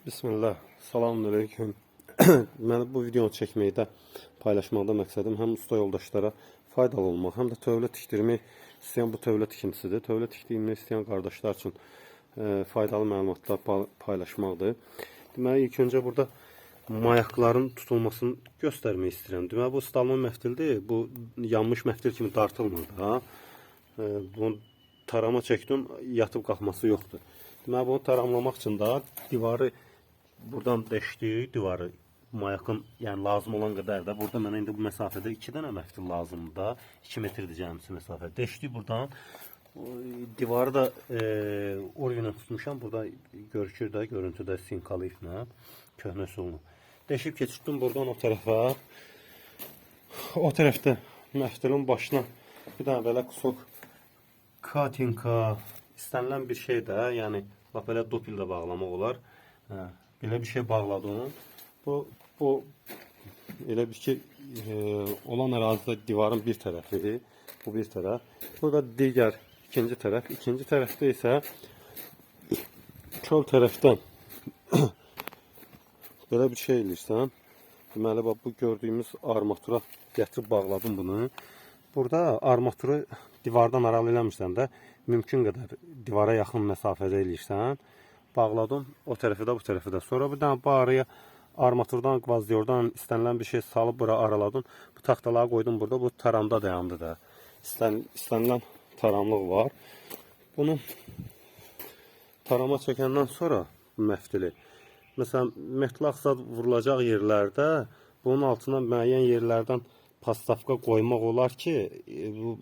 Bismillah. Salamünaleyküm. Deməli bu videonu çəkməkdə, paylaşmaqda məqsədim həm usta yoldaşlara faydalı olmaq, həm də tövlə tikdirmək istəyən bu tövlə tikintisidir. Tövlə tikdirmək istəyən qardaşlar üçün faydalı məlumatlar paylaşmaqdır. Deməli ilk öncə burada mayakların tutulmasını göstərmək istəyirəm. Deməli bu stalon məftildir. Bu yanmış məftil kimi dartılmır da. Bunu tarama çəkdim, yatıb qalxması yoxdur. Deməli bunu taramlamaq üçün də divarı buradan deşdik, divarı mayakın, yəni lazım olan qədər də burada mənə indi bu məsafədə 2 dənə məftil lazımdır da. 2 metrdir cəmisi məsafə. Deşdik buradan. Divarı da orvina tutmuşam. Burada görükür də, görüntüdə sinkalı iplə, köhnə üsulla. Deşib keçirtdim buradan o tərəfə. O tərəfdə məftilin başına bir dənə belə kusok katinka istənilən bir şey də, yəni lap elə dopil də bağlamaq olar. Hə, belə bir şey bağladım. Bu elə bir ki, olan ərazidə divarın bir tərəfi, bu bir tərəf. Burada digər ikinci tərəf. İkinci tərəfdə isə çöl tərəfdən belə bir şey eləyirsən. Deməli, bax, bu gördüyümüz armatura gətirib bağladım bunu. Burada armaturu divardan aralı eləmirsən də, mümkün qədər divara yaxın məsafədə eləyirsən. Bağladım o tərəfi də, bu tərəfi də. Sonra bir dənə bu araya armaturdan, qvazdiyordan istənilən bir şey salıb bura araladım. Bu taxtaları qoydum burada. Bu taramda dayandı da. İstənilən taramlıq var. Bunu tarama çəkəndən sonra bu məftili, məsələn, metlaq zad vurulacaq yerlərdə bunun altına müəyyən yerlərdən pastavka qoymaq olar ki, bu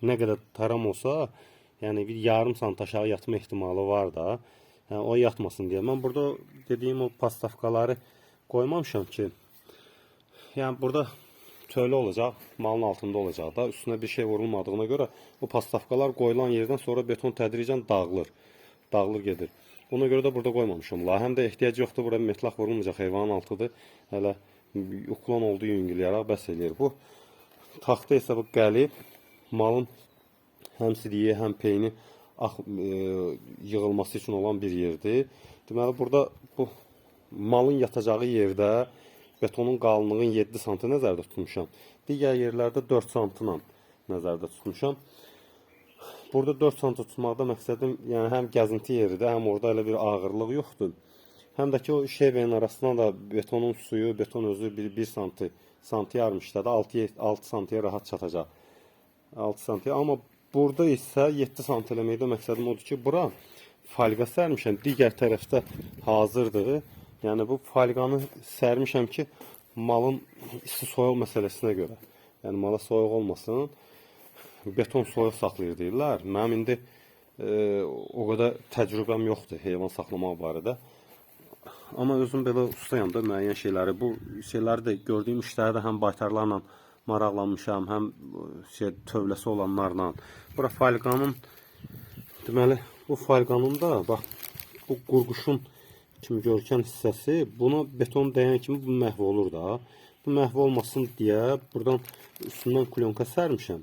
nə qədər taram olsa, yəni bir yarım sant aşağı yatma ehtimalı var da. Yəni o yatmasın deyə. Mən burada dediyim o pastavkaları qoymamışam ki, yəni burada tövlə olacaq, malın altında olacaq da, üstünə bir şey vurulmadığına görə o pastavkalar qoyulan yerdən sonra beton tədricən dağılır. Dağılır gedir. Ona görə də burada qoymamışam. La, həm də ehtiyac yoxdur, bura metlaq vurulmayacaq, heyvanın altıdır. Hələ uklon olduğu yüngül yaraq bəs eləyir. Bu taxta isə bu qəlib malın həm sidiyi, həm peyni yığılması üçün olan bir yerdir. Deməli burada bu malın yatacağı yerdə betonun qalınlığını 7 sm nəzərdə tutmuşam. Digər yerlərdə 4 sm ilə nəzərdə tutmuşam. Burada 4 sm tutmaqda məqsədim, yəni həm gəzinti yeridir, həm orada elə bir ağırlıq yoxdur. Həm də ki o şevenin arasına da betonun suyu, beton özü 1 sm, santi yarmışda da 6 santiyə rahat çatacaq. 6 santiyə. Amma burada isə 7 sm eləməkdə məqsədim odur ki, bura falqa sərmişəm. Digər tərəfdə hazırdır. Yəni bu falqanı sərmişəm ki, malın isti soyuq məsələsinə görə. Yəni mala soyuq olmasın. Beton soyuq saxlayır deyirlər. Mənim indi o qədər təcrübəm yoxdur heyvan saxlamaq barədə. Amma özüm belə ustayam da müəyyən şeyləri. Bu şeyləri də gördüyüm işləri də həm baytarlarla maraqlanmışam, həm şey tövləsi olanlarla. Bura falqanın, deməli bu falqanın da bax bu qurquşun kimi görkən hissəsi buna beton dəyən kimi bu məhv olur da. Bu məhv olmasın deyə buradan üstündən klonka sərmişəm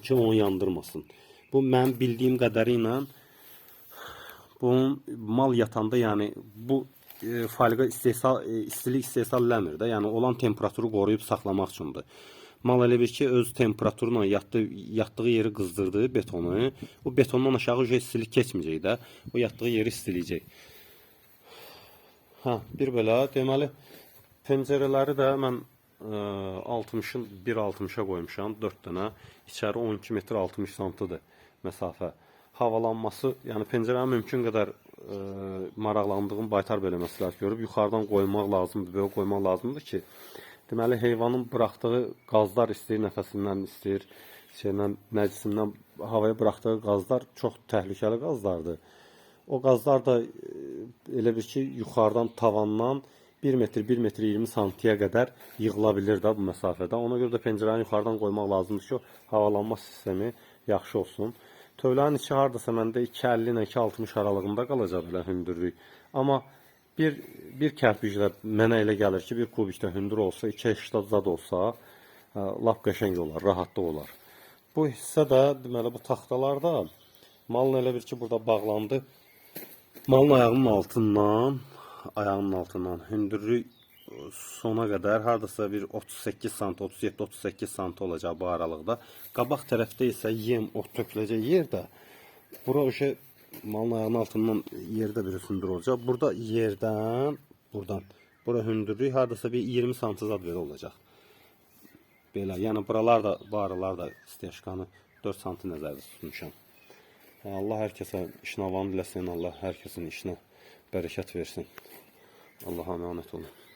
ki onu yandırmasın. Bu mənim bildiyim qədəri ilə bunun mal yatanda, yəni bu falqa istehsal istilik istehsal eləmir də. Yəni olan temperaturu qoruyub saxlamaq üçündür. Mal elə bir ki öz temperaturla yatdığı yeri qızdırdı betonu. O betondan aşağı istilik keçməyəcək də. O yatdığı yeri istiləyəcək. Hə, bir belə deməli pəncərələri də mən 60-ın 1.60-a qoymuşam, 4 dənə. İçəri 12 metr 60 santıdır məsafə. Havalanması, yəni pəncərəni mümkün qədər maraqlandığım baytar belə məsləhət görüb yuxarıdan qoymaq lazımdır, belə qoymaq lazımdır ki, deməli heyvanın buraxdığı qazlar istəyir nəfəsindən, istəyir şeydən, nəcisindən havaya buraxdığı qazlar çox təhlükəli qazlardır. O qazlar da elə bir ki, yuxarıdan tavandan 1 metr, 1 metr 20 santiyə qədər yığıla bilir də bu məsafədə. Ona görə də pəncərəni yuxarıdan qoymaq lazımdır ki, o havalanma sistemi yaxşı olsun. Tövlənin içi hardasa məndə 2.50 ilə 2.60 aralığında qalacaq belə hündürlük. Amma bir kərpiclə mənə elə gəlir ki, bir kubikdə hündür olsa, 2.80 zad olsa, lap qəşəng olar, rahatlıq olar. Bu hissə də deməli bu taxtalarda malın elə bir ki, burada bağlandı. Malın ayağının altından hündürlük sona qədər hardasa bir 38 sant, 37-38 sant olacaq bu aralıqda. Qabaq tərəfdə isə yem, ot töküləcək yerdə bura o malın ayağının altından yerdə bir hündür olacaq. Burada yerdən, buradan bura hündürlük hardasa bir 20 sant zad belə olacaq. Belə, yəni buralar da, bu aralar da stяжkanı 4 santı nəzərdə tutmuşam. Allah hər kəsə işini avan eləsin, Allah hər kəsin işinə bərəkət versin. Allaha əmanət olun.